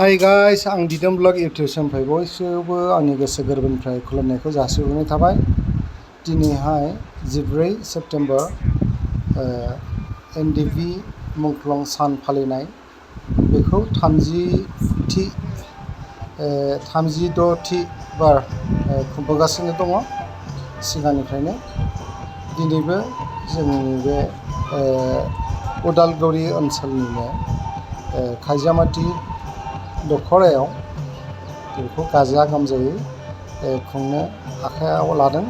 Hi guys आं दिदोम blog YouTube चेनेलनिफ्राय बयखौबो आंनि गोसो गोरबोनिफ्राय खुलुमनायखौ जासिहरनाय थाबाय। दिनैहाय 14 सेप्तेम्बर एनडिपि मुंख्लं सान फालिनाय बेखौ 36थि बार खुंबोगासिनो दङ सिगांनिफ्रायनो। दिनैबो जोंनि बे उदालगुरि ओनसोलनिनो खायजामाटि दख'रायाव बेखौ गाजा गोमजायै खुंनो आखायाव लादों।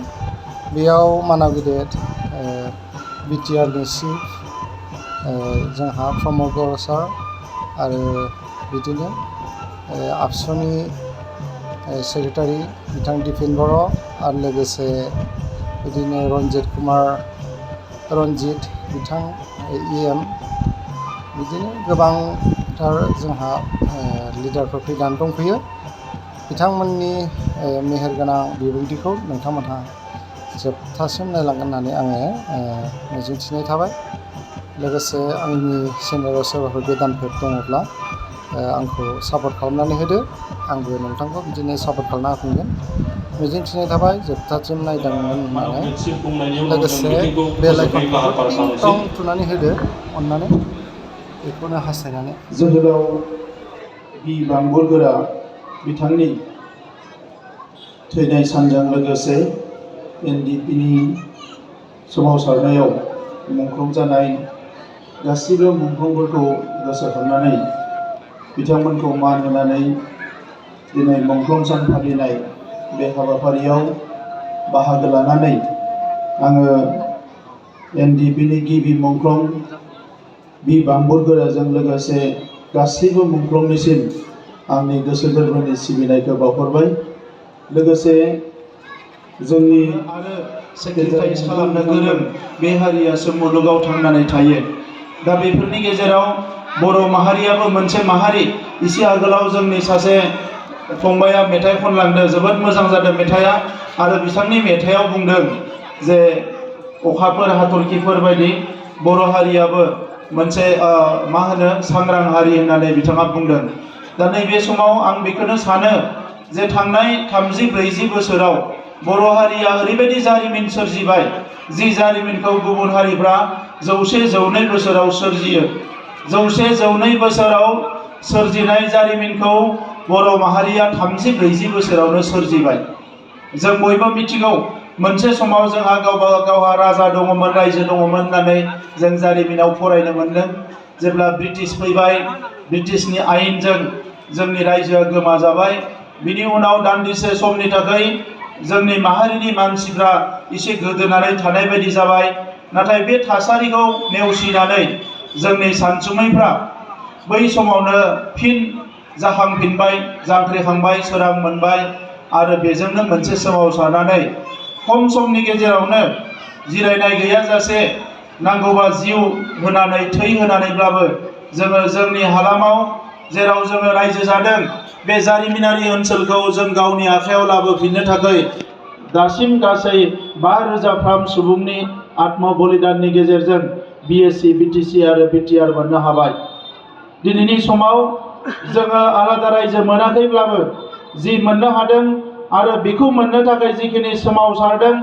बेयाव मानाव गेदेर बिटिआरनि चिफ जोंहा प्रमद बर' सार आरो बिदिनो आबसुनि सेक्रेटारि बिथां दिपेन बर' आरो लोगोसे बिदिनो रनजित बिथां EM बिदिनो गोबांथार जोंहा लिडारफोर फैनानै दंफैयो। बिथांमोननि मेहेरगोनां बिबुंथिखौ नोंथांमोनहा जोबथासिम नायलांगोन होननानै आङो मिजिंथिनाय थाबाय। लोगोसे आंनि चेनेलाव सोरबाफोर गोदानफोर दङब्ला आंखौ सापर्ट खालामनानै होदो। आंबो नोंथांखौ बिदिनो सापर्ट खालामना होफिनगोन मिजिंथिनाय थाबाय। जोबथासिम नायलांगोन होननानै लोगोसे बेल आइकनखौबो टिं टं थुनानै होदो अननानै, बेखौनो हास्थायनानै। जोहोलाव बि बांबुरगोरा बिथांनि थैनाय सानजों लोगोसे एनडिपिनि सोमावसारनायाव मुंख्लं जानाय गासिबो मुंख्लंफोरखौ गोसोखांनानै बिथांमोनखौ मान होनानै दिनै मुंख्लं सान फालिनाय बे हाबाफारियाव बाहागो लानानै आङो एनडिपिनि गिबि मुंख्लं बि बांबुरगोराजों लोगोसे गासैबो मुंख्लंनिसिम आंनि गोसो गोरबोनि सिबिनायखौ बावहरबाय। लोगोसे जोंनि आरो सेक्रिफाइस खालामनो गोरों बे हारियासो मुलुगाव थांनानै थायो। दा बेफोरनि गेजेराव बर' माहारियाबो मोनसे माहारि। एसे आगोलाव जोंनि सासे फंबाया मेथाइ खनलांदों, जोबोद मोजां जादों मेथाइआ। आरो बिथांनि मेथाइआव बुंदों जे अखाफोर हाथरखिफोर बायदि बर' हारियाबो मोनसे सांग्रां हारि होननानै बिथाङा बुंदों। दा नैबे समाव आं बेखौनो सानो जे थांनाय 30-40 बोसोराव बर' हारिया ओरैबायदि जारिमिन सोरजिबाय, जि जारिमिनखौ गुबुन हारिफ्रा 100-102 बोसोराव सोरजियो। 100-102 बोसोराव सोरजिनाय जारिमिनखौ बर' माहारिया 30-40 बोसोरावनो सोरजिबाय। जों बयबो मिथिगौ मोनसे समाव जोंहा गावहा राजा दङमोन, रायजो दङमोन होननानै जों जारिमिनाव फरायनो मोनदों। जेब्ला ब्रिटिश फैबाय, ब्रिटिशनि आयेनजों जोंनि रायजोआ गोमाजाबाय। बिनि उनाव दान्दिसे समनि थाखाय जोंनि माहारिनि मानसिफ्रा एसे गोदोनानै थानाय बायदि जाबाय। नाथाय बे थासारिखौ नेवसिनानै जोंनि सानसुमैफ्रा बै समावनो फिन जाखांफिनबाय, जांख्रिखांबाय, सोरां मोनबाय आरो बेजोंनो मोनसे सोमावसारनानै खम समनि गेजेरावनो जिरायनाय गैयाजासे नांगौबा जिउ होनानै थै होनानैब्लाबो जोङो जोंनि हालामाव जेराव जोङो रायजो जादों बे जारिमिनारि ओनसोलखौ जों गावनि आखायाव लाबोफिननो थाखाय दासिम गासै 5,000 सुबुंनि आत्म बलिदाननि गेजेरजों BSc, BTC आरो BTR मोननो हाबाय। दिनैनि समाव जोङो आलादा रायजो मोनाखैब्लाबो जि मोननो हादों आरो बेखौ मोननो थाखाय जिखिनि सोमावसारदों,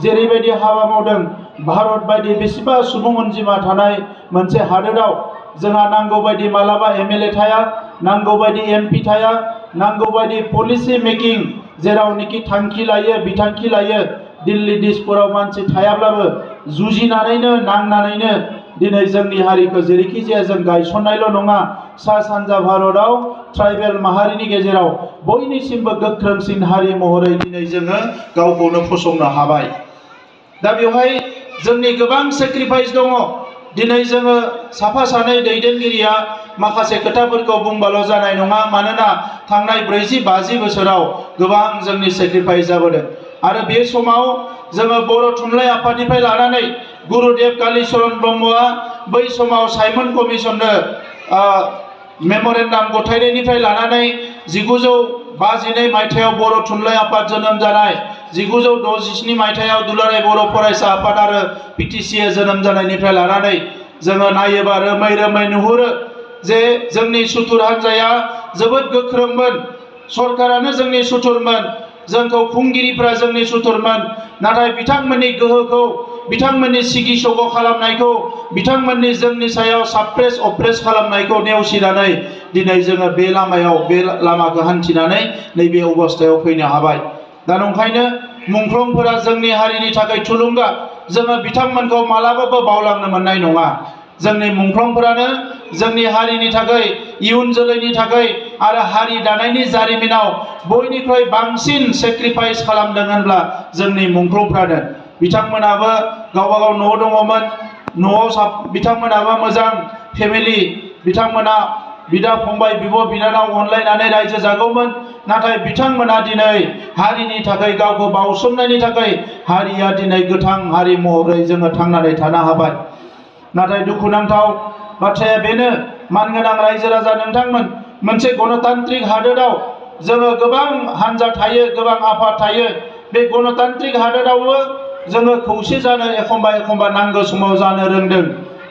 जेरैबायदि हाबा मावदों, भारत बायदि बेसेबा सुबुं अनजिमा थानाय मोनसे हादोराव जोंहा नांगौ बायदि मालाबा MLA थाया, नांगौ बायदि MP थाया, नांगौ बायदि पलिसि मेकिं जेरावनोखि थांखि लायो, बिथांखि लायो, दिल्ली दिसपुराव मानसि थायाब्लाबो जुजिनानैनो नांनानैनो दिनै जोंनि हारिखौ जेरैखि जाया जों गायसननायल' नङा, सा सानजा भारतआव ट्राइबेल माहारिनि गेजेराव बयनिसिमबो गोख्रोंसिन हारि महरै दिनै जोङो गावखौनो फसंनो हाबाय। दा बेवहाय जोंनि गोबां सेक्रिफाइस दङ। दिनै जोङो साफा सानै दैदेनगिरिया माखासे खोथाफोरखौ बुंबाल' जानाय नङा, मानोना थांनाय 40-50 बोसोराव गोबां जोंनि सेक्रिफाइस जाबोदों। आरो बे समाव जोङो बर' थुनलाइ आफादनिफ्राय लानानै गुरुदेव कालिचरण ब्रह्मआ बै समाव साइमन कमिसननो मेम'रेन्डाम गथायनायनिफ्राय लानानै 1952 मायथाइयाव बर' थुनलाइ आफाद जोनोम जानाय, 1967 मायथाइयाव दुलाराय बर' फरायसा आफाद आरो PTCA जोनोम जानायनिफ्राय लानानै जोङो नायोबा रोमै रोमै नुहुरो जे जोंनि सुथुर हान्जाया जोबोद गोख्रोंमोन सरकारानो जोंनि सुथुरमोन जोंखौ खुंगिरिफ्रा जोंनि सुथुरमोन नाथाय बिथांमोननि गोहोखौ बिथांमोननि सिगि सग' खालामनायखौ बिथांमोननि जोंनि सायाव साप्रेस अप्रेस खालामनायखौ नेवसिनानै दिनै जोङो बे लामाखौ हान्थिनानै नैबे अबस्थायाव फैनो हाबाय दा नंखायनो मुंख्लंफोरा जोंनि हारिनि थाखाय थुलुंगा जोङो बिथांमोनखौ मालाबाबो बावलांनो मोननाय नङा जोंनि मुंख्लंफोरानो जोंनि हारिनि थाखाय इयुन जोलैनि थाखाय आरो हारि दानायनि जारिमिनाव बयनिख्रुइ बांसिन सेक्रिफाइस खालामदों होनब्ला जोंनि मुंख्लंफ्रानो बिथांमोनाबो गावबा गाव न' दङमोन न'आव बिथांमोनाबो मोजां फेमिलि बिथांमोना बिदा फंबाय बिब' बिनानाव अनलायनानै रायजो जागौमोन नाथाय बिथांमोना दिनै हारिनि थाखाय गावखौ बावसोमनायनि थाखाय हारिया दिनै गोथां हारि महरै जोङो थांनानै थानो हाबाय नाथाय दुखुनांथाव बाथ्राया बेनो मानगोनां रायजो राजा नोंथांमोन मोनसे गणतान्त्रिक हादोराव जोङो गोबां हान्जा थायो गोबां आफाद थायो बे गणतान्त्रिक हादोरावबो जोङो खौसे जानो एखमबा नांगौ समाव जानो रोंदों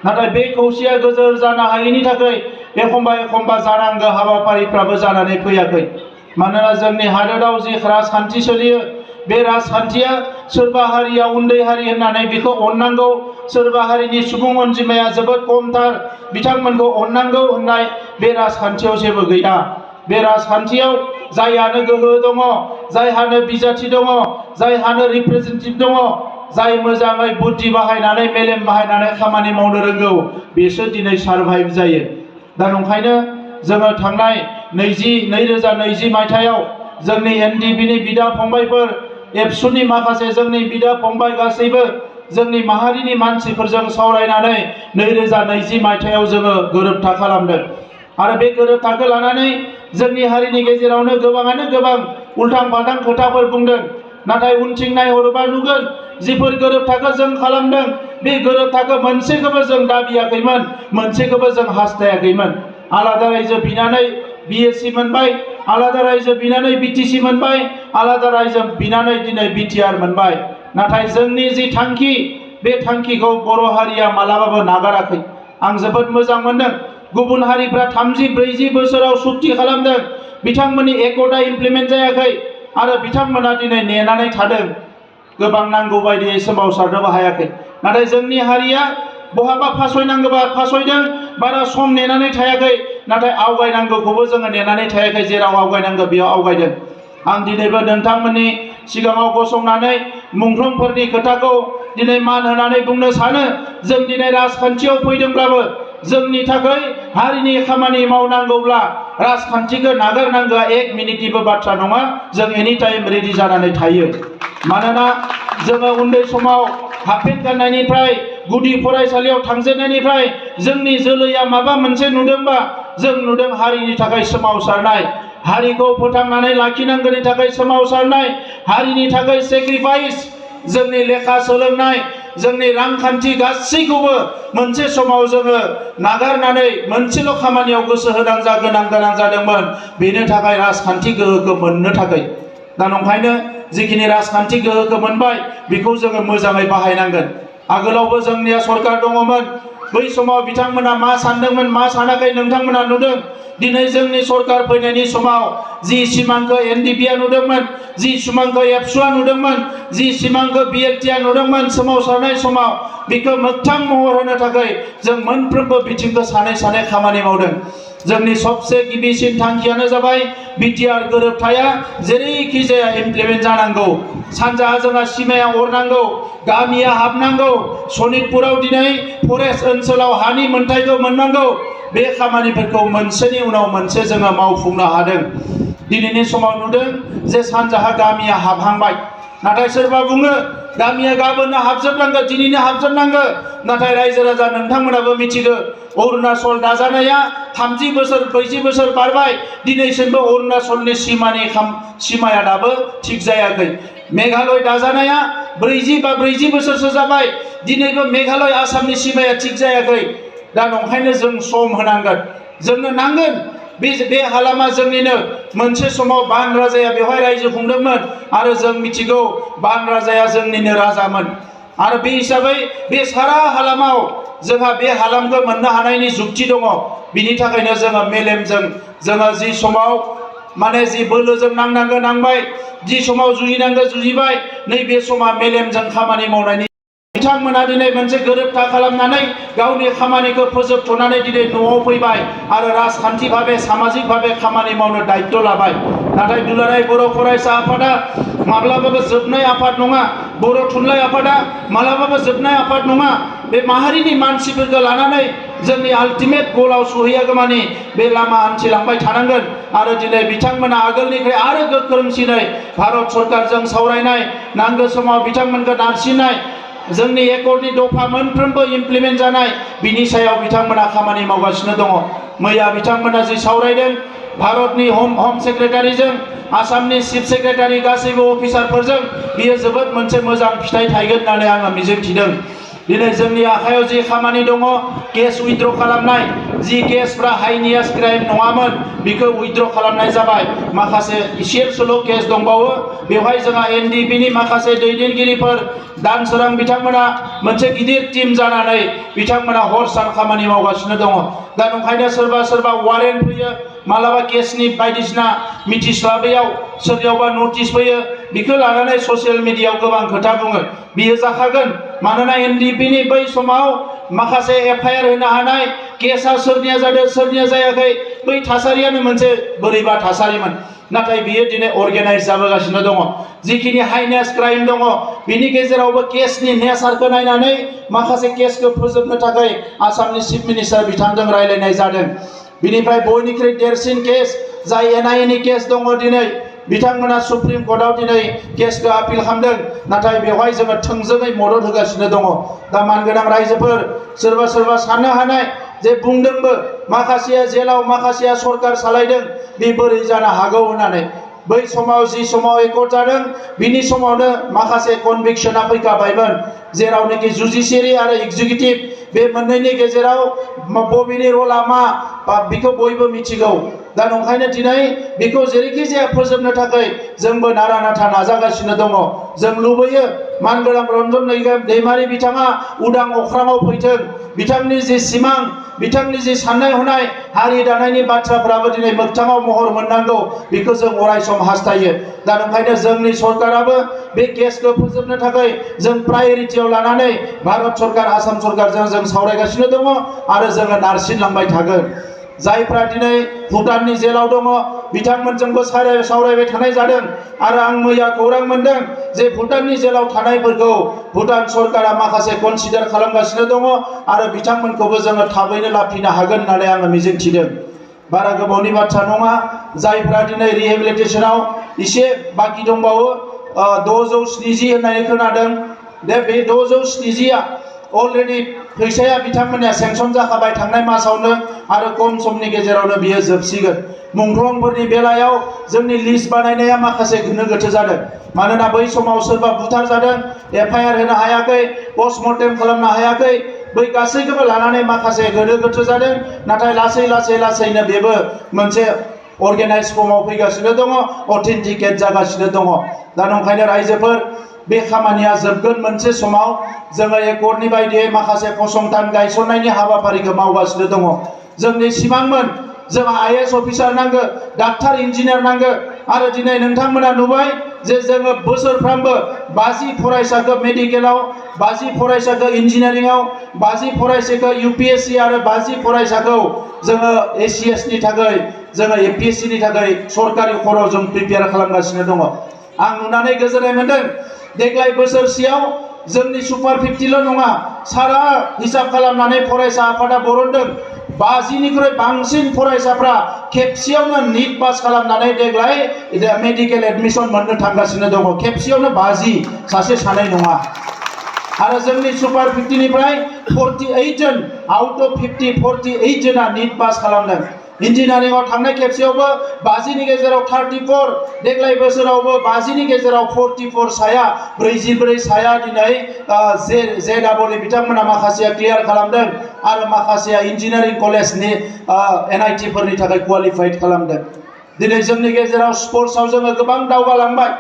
नाथाय बे खौसेया गोजोर जानो हायैनि थाखाय एखमबा जानांगौ हाबाफारिफ्राबो जानानै फैयाखै मानोना जोंनि हादोराव जि राजखान्थि सोलियो बे राजखान्थिया सोरबा हारिया उन्दै हारि होननानै बेखौ अननांगौ सोरबा हारिनि सुबुं अनजिमाया जोबोद खमथार बिथांमोनखौ अननांगौ होननाय बे राजखान्थियाव जेबो गैया बे राजखान्थियाव जायहानो गोहो दङ जायहानो बिजाथि दङ जायहानो रिप्रेजेन्टेटिभ दङ जाय मोजाङै बुद्धि बाहायनानै मेलेम बाहायनानै खामानि मावनो रोंगौ बेसो दिनै सारभाइभ जायो दा नंखायनो जोङो थांनाय 2020 मायथाइयाव जोंनि एनडिपिनि बिदा फंबायफोर एबसुनि माखासे जोंनि बिदा फंबाय गासैबो जोंनि माहारिनि मानसिफोरजों सावरायनानै 2020 मायथाइयाव जोङो गोरोबथा खालामदों आरो बे गोरोबथाखौ लानानै जोंनि हारिनि गेजेरावनो गोबाङानो गोबां उल्थां फाल्थां खोथाफोर बुंदों नाथाय उनथिं नायहरोबा नुगोन जिफोर गोरोबथाखौ जों खालामदों बे गोरोबथाखौ मोनसेखौबो जों दाबियाखैमोन मोनसेखौबो जों हास्थायाखैमोन आलादा रायजो बिनानै बिएससि मोनबाय आलादा रायजो बिनानै बिटिसि मोनबाय आलादा रायजो बिनानै दिनै बिटिआर मोनबाय नाथाय जोंनि जि थांखि बे थांखिखौ बर' हारिया मालाबाबो नागाराखै आं जोबोद मोजां मोनदों गुबुन हारिफ्रा 30-40 बोसोराव सुक्ति खालामदों बिथांमोननि एकर्डआ इमप्लिमेन्ट जायाखै आरो बिथांमोना दिनै नेनानै थादों गोबां नांगौ बायदियै सोमावसारनोबो हायाखै नाथाय जोंनि हारिया बहाबा फासयनांगौबा फासयदों बारा सम नेनानै थायाखै नाथाय आवगायनांगौखौबो जोङो नेनानै थायाखै जेराव आवगायनांगौ बेयाव आवगायदों आं दिनैबो नोंथांमोननि सिगाङाव गसंनानै मुंख्लंफोरनि खोथाखौ दिनै मान होनानै बुंनो सानो जों दिनै राजखान्थियाव फैदोंब्लाबो जोंनि थाखाय हारिनि खामानि मावनांगौब्ला राजखान्थिखौ नागारनांगौआ 1 मिनिटनिबो बाथ्रा नङा जों एनि टाइम रेडि जानानै थायो मानोना जोङो उन्दै समाव हाफपेन्ट गाननायनिफ्राय गुदि फरायसालियाव थांजेननायनिफ्राय जोंनि जोलैया माबा मोनसे नुदोंबा जों नुदों हारिनि थाखाय सोमावसारनाय हारिखौ फोथांनानै लाखिनांगौनि थाखाय सोमावसारनाय हारिनि थाखाय सेक्रिफाइस जोंनि लेखा सोलोंनाय जोंनि रांखान्थि गासैखौबो मोनसे समाव जोङो नागारनानै मोनसेल' खामानियाव गोसो होनां जादोंमोन बेनि थाखाय राजखान्थि गोहोखौ मोननो थाखाय दा नंखायनो जिखिनि राजखान्थि गोहोखौ मोनबाय बेखौ जोङो मोजाङै बाहायनांगोन आगोलावबो जोंनिया सरकार दङमोन बै समाव बिथांमोना मा सानदोंमोन मा सानाखै नोंथांमोना नुदों दिनै जोंनि सरकार फैनायनि समाव जि सिमांखौ एनडिपिआ नुदोंमोन जि सिमांखौ एबसुआ नुदोंमोन जि सिमांखौ बिएलटिआ नुदोंमोन सोमावसारनाय समाव बेखौ मोगथां महर होनो थाखाय जों मोनफ्रोमबो बिथिंखौ सानै खामानि मावदों जोंनि सबसे गिबिसिन थांखियानो जाबाय बिटिआर गोरोबथाया जेरैखि जाया इमप्लिमेन्ट जानांगौ सानजाहा जोंहा सिमाया अरनांगौ गामिया हाबनांगौ सनितपुराव दिनै फरेस्ट ओनसोलाव हानि मोन्थायखौ मोननांगौ बे खामानिफोरखौ मोनसेनि उनाव मोनसे जोङो मावफुंनो हादों दिनैनि समाव नुदों जे सानजाहा गामिया हाबहांबाय नाथाय सोरबा बुङो गामिया गाबोननो हाबजोबनांगौ दिनैनो हाबजोबनांगौ नाथाय रायजो राजा नोंथांमोनाबो मिथिगौ अरुणाचल दाजानाया 30 बोसोर 40 बोसोर बारबाय दिनैसिमबो अरुणाचलनि सिमाया दाबो थिग जायाखै मेघालय दाजानाया 40 बोसोरसो जाबाय दिनैबो मेघालय आसामनि सिमाया थिग जायाखै दा नंखायनो जों सम होनांगोन जोंनो नांगोन बे हालामा जोंनिनो मोनसे समाव बान राजाया बेवहाय रायजो खुंदोंमोन आरो जों मिथिगौ बान राजाया जोंनिनो राजामोन आरो बे हिसाबै बे सारा हालामाव जोंहा बे हालामखौ मोननो हानायनि जुक्ति दङ बिनि थाखायनो जोङो मेलेमजों जोङो जि समाव माने जि बोलोजों नांनांगौ नांबाय जि समाव जुजिनांगौ जुजिबाय नैबे समा मेलेमजों खामानि मावनायनि बिथांमोना दिनै मोनसे गोरोबथा खालामनानै गावनि खामानिखौ फोजोबथ'नानै दिनै न'आव फैबाय आरो राजखान्थि भाबे सामाजिक भाबे खामानि मावनो दायित्व लाबाय नाथाय दुलाराय बर' फरायसा आफादा माब्लाबाबो जोबनाय आफाद नङा बर' थुनलाइ आफादा माब्लाबाबो जोबनाय आफाद नङा बे माहारिनि मानसिफोरखौ लानानै जोंनि आल्टिमेट गलाव सहैयागौमानि बे लामा हान्थिलांबाय थानांगोन आरो दिनै बिथांमोना आगोलनिफ्राय आरो गोख्रोंसिनै भारत सरकारजों सावरायनाय नांगौ समाव बिथांमोनखौ नारसिननाय जोंनि एकर्डनि दफा मोनफ्रोमबो इमप्लिमेन्ट जानाय बिनि सायाव बिथांमोना खामानि मावगासिनो दङ मैया बिथांमोना जि सावरायदों भारतनि होम सेक्रेटारिजों आसामनि चिफ सेक्रेटारि गासैबो अफिसारफोरजों बियो जोबोद मोनसे मोजां फिथाइ थायगोन होननानै आङो मिजिंथिदों दिनै जोंनि आखायाव जि खामानि दङ केस उइथड्र खालामनाय जि केसफ्रा हाइनियास क्राइम नङामोन बेखौ उइथड्र खालामनाय जाबाय माखासे इसेल'सल' केस दंबावो बेवहाय जोंहा एनडिपिनि माखासे दैदेनगिरिफोर दानसोरां बिथांमोना मोनसे गिदिर टीम जानानै बिथांमोना हर सान खामानि मावगासिनो दङ दा ओंखायनो सोरबा वारेन्ट फैयो मालाबा केसनि बायदिसिना मिथिस्लाबैयाव सोरनियावबा नटिस फैयो बेखौ लानानै ससियेल मिडियायाव गोबां खोथा बुङो बियो जाखागोन मानोना एनडिपिनि बै समाव माखासे एफआइआर होनो हानाय केसा सोरनिया जादों सोरनिया जायाखै बै थासारियानो मोनसे बोरैबा थासारिमोन नाथाय बियो दिनै अर्गेनाइज जाबोगासिनो दङ जिखिनि हाइनेस क्राइम दङ बिनि गेजेरावबो केसनि नेचारखौ नायनानै माखासे केसखौ फोजोबनो थाखाय आसामनि चिफ मिनिस्टार बिथांजों रायलायनाय जादों बिनिफ्राय बयनिख्रुइ देरसिन केस जाय एनआइएनि केस दङ दिनै बिथांमोना सुप्रिम कर्टआव दिनै केसखौ आपिल खालामदों नाथाय बेवहाय जोङो थोंजोङै मदद होगासिनो दङ दा मानगोनां रायजोफोर सोरबा साननो हानाय जे बुंदोंबो माखासेया जेलाव माखासेया सरकार सालायदों बे बोरै जानो हागौ होननानै बै समाव जि समाव एकर्ड जादों बिनि समावनो माखासे कनभिक्सना फैखाबायमोन जेरावनोखि जुडिसियारि आरो एग्जिकिउटिभ बे मोननैनि गेजेराव बबेनि रला मा बेखौ बयबो मिथिगौ दा ओंखायनो दिनै बेखौ जेरैखि जाया फोजोबनो थाखाय जोंबो नारा नाथा नाजागासिनो दङ जों लुबैयो मानगोनां रन्जन दैमारि बिथाङा उदां अख्राङाव फैथों बिथांनि जि सिमां बिथांनि जि साननाय हनाय हारि दानायनि बाथ्राफ्राबो दिनै मोगथाङाव महर मोननांगौ बेखौ जों अरायसम हास्थायो दा ओंखायनो जोंनि सरकाराबो बे केसखौ फोजोबनो थाखाय जों प्रायरिटियाव लानानै भारत सरकार आसाम सरकारजों जों सावरायगासिनो दङ आरो जोङो नारसिनलांबाय थागोन जायफ्रा दिनै भुटाननि जेलाव दङ बिथांमोनजोंबो सावरायबाय थानाय जादों आरो आं मैया खौरां मोनदों जे भुटाननि जेलाव थानायफोरखौ भुटान सरकारा माखासे कनसिडार खालामगासिनो दङ आरो बिथांमोनखौबो जोङो थाबैनो लाफिनो हागोन होननानै आङो मिजिंथिदों बारा गोबावनि बाथ्रा नङा जायफ्रा दिनै रिहेबिलिटेसनाव एसे बाखि दंबावो 670 होननानै खोनादों दा बे 670आ अलरेडि फैसाया बिथांमोननिया सेंसन जाखाबाय थांनाय मासावनो आरो खम समनि गेजेरावनो बियो जोबसिगोन मुंख्लंफोरनि बेलायाव जोंनि लिस्ट बानायनाया माखासे गोनो गोथो जादों मानोना बै समाव सोरबा बुथार जादों एफआइआर होनो हायाखै पस्टमर्टेम खालामनो हायाखै बै गासैखौबो लानानै माखासे गोनो गोथो जादों नाथाय लासैनो बेबो मोनसे अर्गेनाइज फर्माव फैगासिनो दङ अथेन्टिकेट जागासिनो दङ दा ओंखायनो रायजोफोर बे खामानिया जोबगोन मोनसे समाव जोङो एकर्डनि बायदियै माखासे फसंथान गायसननायनि हाबाफारिखौ मावगासिनो दङ जोंनि सिमांमोन जोंहा आईएएस अफिसार नांगौ डाक्टार इन्जिनियार नांगौ आरो दिनै नोंथांमोना नुबाय जे जोङो बोसोरफ्रामबो 50 फरायसाखौ मेडिकेलाव 50 फरायसाखौ इन्जिनियारिंआव 50 फरायसाखौ यूपीएससी आरो 50 फरायसाखौ जोङो एसीएस नि थाखाय जोङो एपीएससी नि थाखाय सरकारि खर'आव जों प्रिपेयार खालामगासिनो दङ आं नुनानै गोजोननाय मोनदों देग्लाय बोसोरसेयाव जोंनि सुपार 50ल' नङा सारा हिसाब खालामनानै फरायसा आफादा बरनदों 50निख्रुइ बांसिन फरायसाफ्रा खेबसेयावनो नीट पास खालामनानै देग्लाय मेडिकेल एडमिशन मोननो थांगासिनो दङ खेबसेयावनो 50 सासे सानै नङा आरो जोंनि सुपार 50 निफ्राय 48 जन आउट अफ 50 48 जना नीट पास खालामदों इन्जिनियारिंआव थांनाय खेबसेयावबो 50 नि गेजेराव 34 देग्लाय बोसोरावबो 50 नि गेजेराव 44 साया 44 साया दिनै जेडबल बिथांमोना माखासेया क्लियार खालामदों आरो माखासेया इन्जिनियारिं कलेजनि एनआईटी फोरनि थाखाय क्वालिफाइड खालामदों दिनै जोंनि गेजेराव स्पर्ट्सआव जोङो गोबां दावगालांबाय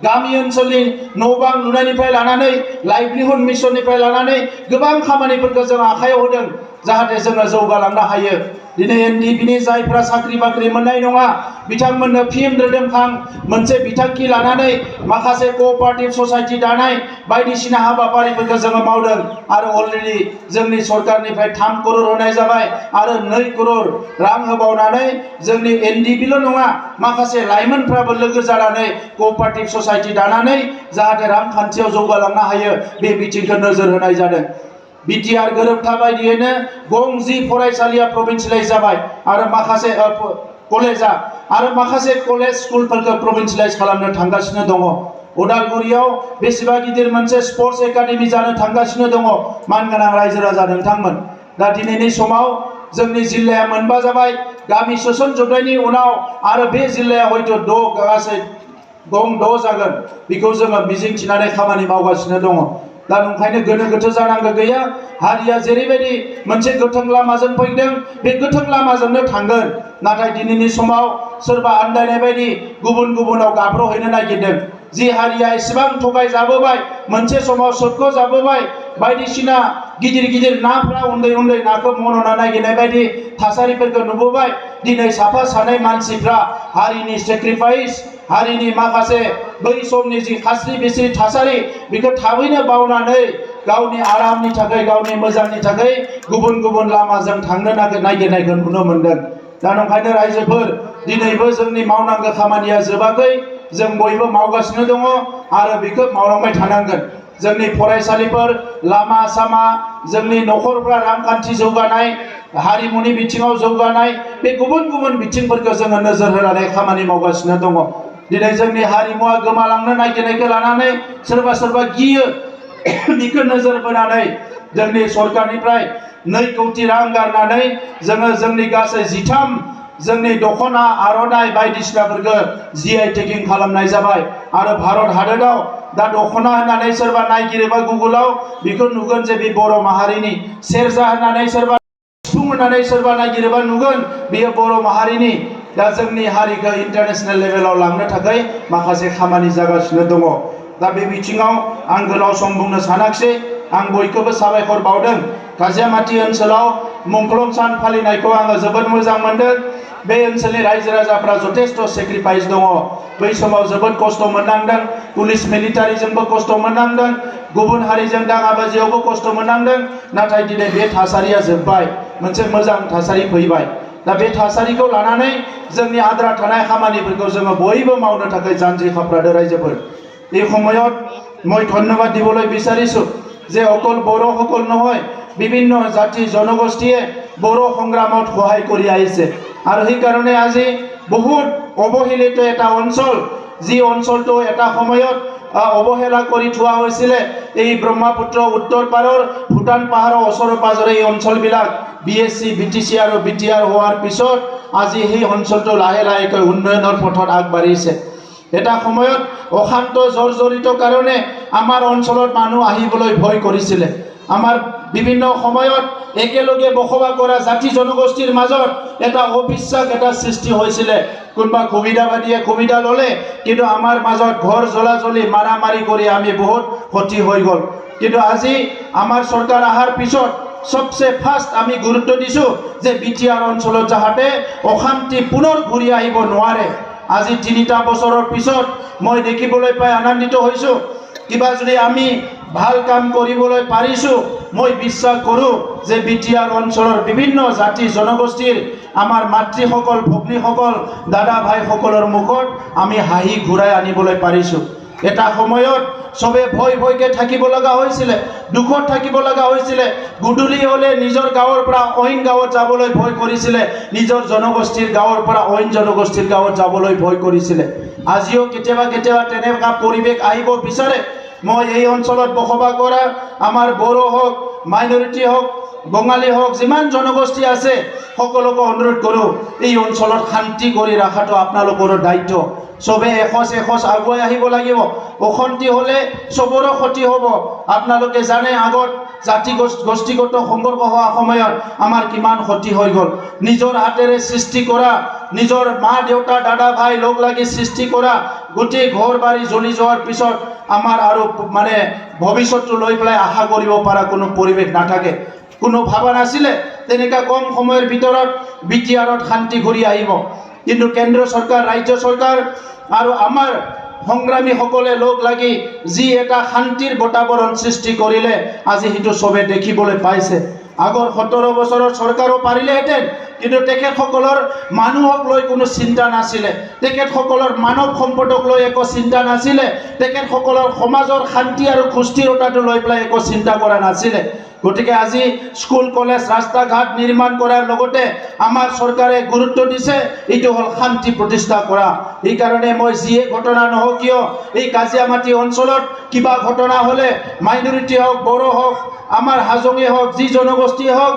गामि ओनसोलनि न' बां लुनायनिफ्राय लानानै लाइभलिहुड मिशननिफ्राय लानानै गोबां खामानिफोरखौ जों आखायाव होदों जाहाथे जोङो जौगालांनो हायो दिनै एनडिपिनि जायफ्रा साख्रि बाख्रि मोननाय नङा बिथांमोननो फिन रोदोमखां मोनसे बिथांखि लानानै माखासे कोअपारेटिभ ससाइटि दानाय बायदिसिना हाबाफारिफोरखौ जोङो मावदों आरो अलरेडि जोंनि सरकारनिफ्राय 3 करोड़ होनाय जाबाय आरो 2 करोड़ रां होबावनानै जोंनि एनडिपिल' नङा माखासे लाइमोनफ्राबो लोगो जानानै कोअपारेटिभ ससाइटि दानानै जाहाथे रांखान्थियाव जौगालांनो हायो बे बिथिंखौ नोजोर होनाय जादों बिटिआर गोरोबथा बायदियैनो गं10 फरायसालिया प्रभिन्सियेलाइज जाबाय आरो माखासे कलेजा आरो माखासे कलेज स्कुलफोरखौ प्रभिन्सियेलाइज खालामनो थांगासिनो दङ उदालगुरियाव बेसेबा गिदिर मोनसे स्पर्ट्स एकाडेमि जानो थांगासिनो दङ मानगोनां रायजो राजा नोंथांमोन दा दिनैनि समाव जोंनि जिल्लाया मोनबा जाबाय गामि सोसनजोबनायनि उनाव आरो बे जिल्लाया हयथ' गासै गं 6 जागोन बेखौ जोङो मिजिं थिनानै खामानि मावगासिनो दङ दा ओंखायनो गोनो गोथो जानांगौ गैया हारिया जेरैबायदि मोनसे गोथों लामाजों फैदों बे गोथों लामाजोंनो थांगोन नाथाय दिनैनि समाव सोरबा आन्दायनाय बायदि गुबुनाव गाब्रहैनो नागिरदों जि हारिया एसेबां थगायजाबोबाय मोनसे समाव सोबख' जाबोबाय बायदिसिना गिदिर नाफ्रा उन्दै नाखौ मन'ना नागिरनाय बायदि थासारिफोरखौ नुबोबाय दिनै साफा सानै मानसिफ्रा हारिनि सेक्रिफाइस हारिनि माखासे बै समनि जि खास्रि बिस्रि थासारि बेखौ थाबैनो बावनानै गावनि आरामनि थाखाय गावनि मोजांनि थाखाय गुबुन लामाजों थांनो नागिरनायखौ नुनो मोनदों दा ओंखायनो रायजोफोर दिनैबो जोंनि मावनांगौ खामानिया जोबाखै जों बयबो मावगासिनो दङ आरो बेखौ मावलांबाय थानांगोन जोंनि फरायसालिफोर लामा सामा जोंनि न'खरफ्रा रांखान्थि जौगानाय हारिमुनि बिथिङाव जौगानाय बे गुबुन बिथिंफोरखौ जोङो नोजोर होनानै खामानि मावगासिनो दङ दिनै जोंनि हारिमुवा गोमालांनो नागिरनायखौ लानानै सोरबा गियो बेखौ नोजोर बोनानै जोंनि सरकारनिफ्राय 2 कोटि रां गारनानै जोङो जोंनि गासै 13 जोंनि दखना आर'नाइ बायदिसिनाफोरखौ GI टेगिं खालामनाय जाबाय आरो भारत हादराव दा दखना होननानै सोरबा नायगिरोबा गुगोलाव बेखौ नुगोन जे बे बर' माहारिनि सेरजा होननानै सोरबा सिफुं होननानै सोरबा नायगिरोबा नुगोन बेयो बर' माहारिनि दा जोंनि हारिखौ इन्टारनेशनेल लेभेलाव लांनो थाखाय माखासे खामानि जागासिनो दङ दा बे बिथिङाव आं गोलाव सम बुंनो सानाखिसै आं बयखौबो साबायखर बावदों काजियामाटी ओनसोलाव मुंख्लं सान फालिनायखौ आङो जोबोद मोजां मोनदों बे ओनसोलनि रायजो राजाफ्रा जथेस्थ सेक्रिफाइस दङ बै समाव जोबोद खस्थ' मोननांदों पुलिस मिलिटारिजोंबो खस्थ' मोननांदों गुबुन हारिजों दाङाबाजियावबो खस्थ' मोननांदों नाथाय दिनै बे थासारिया जोब्बाय मोनसे मोजां थासारि फैबाय दा बे थासारिखौ लानानै जोंनि आद्रा थानाय खामानिफोरखौ जोङो बयबो मावनो थाखाय जानजि खाफ्रादो रायजोफोर এই সময়ত মই ধন্যবাদ দিবলৈ বিচাৰিছো যে অকল বড়োসকল নহয় বিভিন্ন জাতি জনগোষ্ঠীয়ে বড়ো সংগ্ৰামত সহায় কৰি আহিছে আৰু সেই কাৰণে আজি বহুত অৱহেলিত এটা অঞ্চল যি অঞ্চলটো এটা সময়ত অৱহেলা কৰি থোৱা হৈছিল এই ব্ৰহ্মপুত্ৰ উত্তৰ পাৰৰ ভূটান পাহাৰৰ ওচৰে পাজৰে এই অঞ্চলবিলাক BSc BTC আৰু BTR হোৱাৰ পিছত আজি সেই অঞ্চলটো লাহে লাহেকৈ উন্নয়নৰ পথত আগবাঢ়িছে এটা সময়ত অশান্ত জৰ্জৰিত কাৰণে আমাৰ অঞ্চলত মানুহ আহিবলৈ ভয় কৰিছিল আমাৰ বিভিন্ন সময়ত একেলগে বসবাস কৰা জাতি জনগোষ্ঠীৰ মাজত এটা অবিশ্বাস এটা সৃষ্টি হৈছিল কোনবা সুবিধাবাদীয়ে সুবিধা ললে কিন্তু আমাৰ মাজত ঘৰ জ্বলাজলি মাৰামাৰি কৰি আমি বহুত ক্ষতি হৈ গল কিন্তু আজি আমাৰ চৰকাৰ আহাৰ পিছত सबसे फार्स्ट आमी गुरुत्व दिसु जे BTR অঞ্চলত যাহাতে অশান্তি পুনৰ ঘূৰি আহিব নোৱাৰে আজি 3টা বছৰৰ পিছত মই দেখিবলৈ পাই আনন্দিত হৈছো কিবা যদি আমি ভাল কাম কৰিবলৈ পাৰিছো মই বিশ্বাস কৰো যে BTR অঞ্চলৰ বিভিন্ন জাতি জনগোষ্ঠীৰ আমাৰ মাতৃসকল ভগ্নীসকল দাদা ভাইসকলৰ মুখত আমি হাঁহি ঘূৰাই আনিবলৈ পাৰিছো এটা সময়ত সবে ভয়কে থাকিব লগা হৈছিল দুখত থাকিব লগা হৈছিল গুডুলি হলে নিজৰ গাঁৱৰ পৰা অইন গাঁৱত যাবলৈ ভয় কৰিছিল নিজৰ জনগোষ্ঠীৰ গাঁৱৰ পৰা অইন জনগোষ্ঠীৰ গাঁৱত যাবলৈ ভয় কৰিছিল আজিও কেতিয়াবা তেনেকা পৰিৱেশ আহিব বিচাৰে মই এই অঞ্চলত বসবাস কৰা আমাৰ বড়ো হওক মাইনৰিটি হওক বঙালী হওক যিমান জনগোষ্ঠী আছে সকলোকে অনুৰোধ কৰো এই অঞ্চলত শান্তি কৰি ৰাখাটো আপোনালোকৰ দায়িত্ব সবে এখজ আগুৱাই আহিব লাগিব অশান্তি হলে সবৰে ক্ষতি হ'ব আপোনালোকে জানে আগত জাতি গোষ্ঠীগত সংঘৰ্ষ হোৱা সময়ত আমাৰ কিমান ক্ষতি হৈ গল নিজৰ হাতেৰে সৃষ্টি কৰা নিজৰ মা দেউতা দাদা ভাই লগ লাগি সৃষ্টি কৰা গোটেই ঘৰ বাৰী জ্বলি যোৱাৰ পিছত আমাৰ আৰু মানে ভৱিষ্যতটো লৈ পেলাই আশা কৰিব পৰা কোনো পৰিৱেশ নাথাকে কোনো ভাবা নাছিলে তেনেকা কম সময়ৰ ভিতৰত বিটিআৰত শান্তি ঘূৰি আহিব কিন্তু কেন্দ্ৰ চৰকাৰ ৰাজ্য চৰকাৰ আৰু আমাৰ সংগ্ৰামীসকলে লগ লাগি যি এটা শান্তিৰ বাতাবৰণ সৃষ্টি কৰিলে আজি সেইটো সবে দেখিবলৈ পাইছে আগৰ 17 বছৰৰ চৰকাৰো পাৰিলেহেঁতেন কিন্তু তেখেতসকলৰ মানুহক লৈ কোনো চিন্তা নাছিলে তেখেতসকলৰ মানৱ সম্পদক লৈ একো চিন্তা নাছিলে তেখেতসকলৰ সমাজৰ শান্তি আৰু সুস্থিৰতাটো লৈ পেলাই একো চিন্তা কৰা নাছিলে গতিকে আজি স্কুল কলেজ ৰাস্তা ঘাট নিৰ্মাণ কৰাৰ লগতে আমাৰ চৰকাৰে গুৰুত্ব দিছে এইটো হল শান্তি প্ৰতিষ্ঠা কৰা এই কাৰণে মই যিয়ে ঘটনা নহওক কিয় এই কাজিয়ামাটি অঞ্চলত কিবা ঘটনা হলে মাইনৰিটি হওক বড়ো হওক আমাৰ হাজঙে হওক যি জনগোষ্ঠী হওক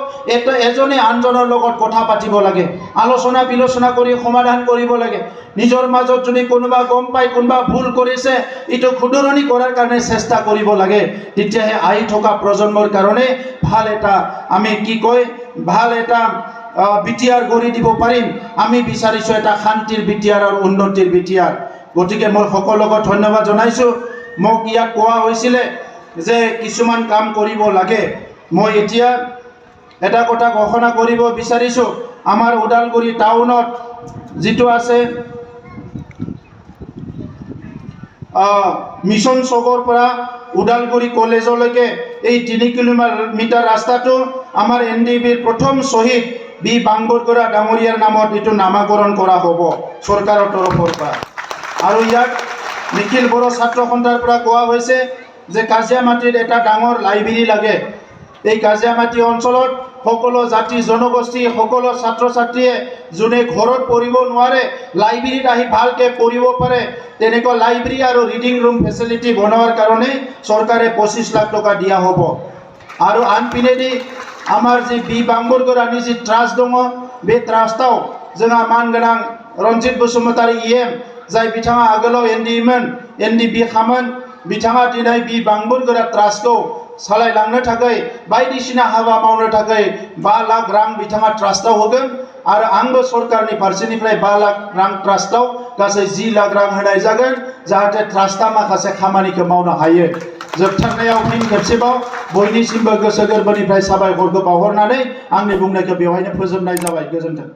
এজনে আনজনৰ লগত কথা পাতিব লাগে আলোচনা বিলোচনা কৰি সমাধান কৰিব লাগে নিজৰ মাজত যদি কোনোবা গম পাই কোনোবা ভুল কৰিছে এইটো খুদৰণি কৰাৰ কাৰণে চেষ্টা কৰিব লাগে তেতিয়াহে আহি থকা প্ৰজন্মৰ কাৰণে ভাল এটা আমি কি কয় ভাল এটা বিটিআৰ গঢ়ি দিব পাৰিম আমি বিচাৰিছো এটা শান্তিৰ বিটিআৰ আৰু উন্নতিৰ বিটিআৰ গতিকে মই সকলোকে ধন্যবাদ জনাইছো মোক ইয়াত কোৱা হৈছিলে যে কিছুমান কাম কৰিব লাগে মই এতিয়া এটা কথা ঘোষণা কৰিব বিচাৰিছো আমাৰ ওদালগুৰি টাউনত যেটো আছে মিছন চকৰ পৰা ওদালগুৰি কলেজলৈকে এই 3 কিলোমিটাৰ ৰাস্তাটো আমাৰ এনডিবিৰ প্ৰথম শহীদ বি বাংবৰগৰা ডাঙৰীয়াৰ নামত এটো নামাকৰণ কৰা হ'ব চৰকাৰৰ তৰফৰ পৰা আৰু ইয়াক নিখিল বড়ো ছাত্ৰ সন্থাৰ পৰা কোৱা হৈছে যে কাজিয়ামাটিত এটা ডাঙৰ লাইব্ৰেৰী লাগে এই কাজিয়ামাটি অঞ্চলত সকলো জাতি জনগোষ্ঠী সকলো ছাত্ৰ ছাত্ৰীয়ে যোনে ঘৰত পঢ়িব নোৱাৰে লাইব্ৰেৰীত আহি ভালকে পঢ়িব পাৰে তেনেকুৱা লাইব্ৰেৰী আৰু ৰিডিং ৰুম ফেচিলিটি বনোৱাৰ কাৰণে চৰকাৰে 25 লাখ টকা দিয়া হ'ব আৰু আনপিনেদি আমাৰ যি বি বাংবৰগৰানি যি ট্ৰাষ্ট দङ बे ट्रास्टआव जोंहा मानगोनां रन्जित बसुमतारी इएम जाय बिथाङा आगोलाव एनडिबि खामोन बिथाङा दिनै बि बांबरगोरा ट्रास्टखौ सालायलांनो थाखाय बायदिसिना हाबा मावनो थाखाय 5 लाख रां बिथाङा ट्रास्टआव होगोन आरो आंबो सरकारनि फारसेनिफ्राय 5 लाख रां ट्रास्टआव गासै 10 लाख रां होनाय जागोन जाहाथे ट्रास्टआ माखासे खामानिखौ मावनो हायो जोबथारनायाव फिन खेबसेबाव बयनिसिमबो गोसो गोरबोनिफ्राय साबायखरखौ बावहरनानै आंनि बुंनायखौ बेवहायनो फोजोबनाय जाबाय गोजोन्थों।